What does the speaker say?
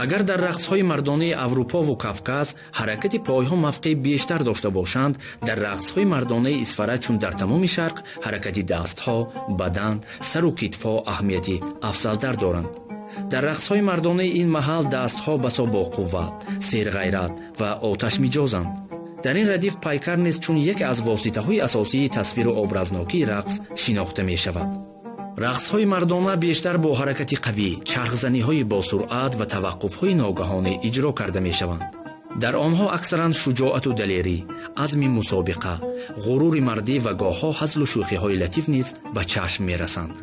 Агар дар рақсҳои мардонаи Аврупову Кавказ ҳаракати пойҳо мавқеи бештар дошта бошанд, дар рақсҳои мардонаи Исфара, чун дар тамоми Шарқ, ҳаракати дастҳо, бадан, сару китфҳо аҳамияти афзалтар доранд. Дар рақсҳои мардонаи ин маҳал дастҳо басо боқувват, серғайрат ва оташмиҷозанд. Дар ин радиф пайкар низ чун яке аз воситаҳои асосии тасвиру образнокии рақс шинохта мешавад. Рақсҳои мардона бештар бо ҳаракати қавӣ, чархзаниҳои босуръат ва таваққуфҳои ногаҳонӣ иҷро карда мешаванд. Дар онҳо аксаран шуҷоату далерӣ, азми мусобиқа, ғурури мардӣ ва гоҳҳо ҳазлу шӯхиҳои латиф низ ба чашм мерасанд.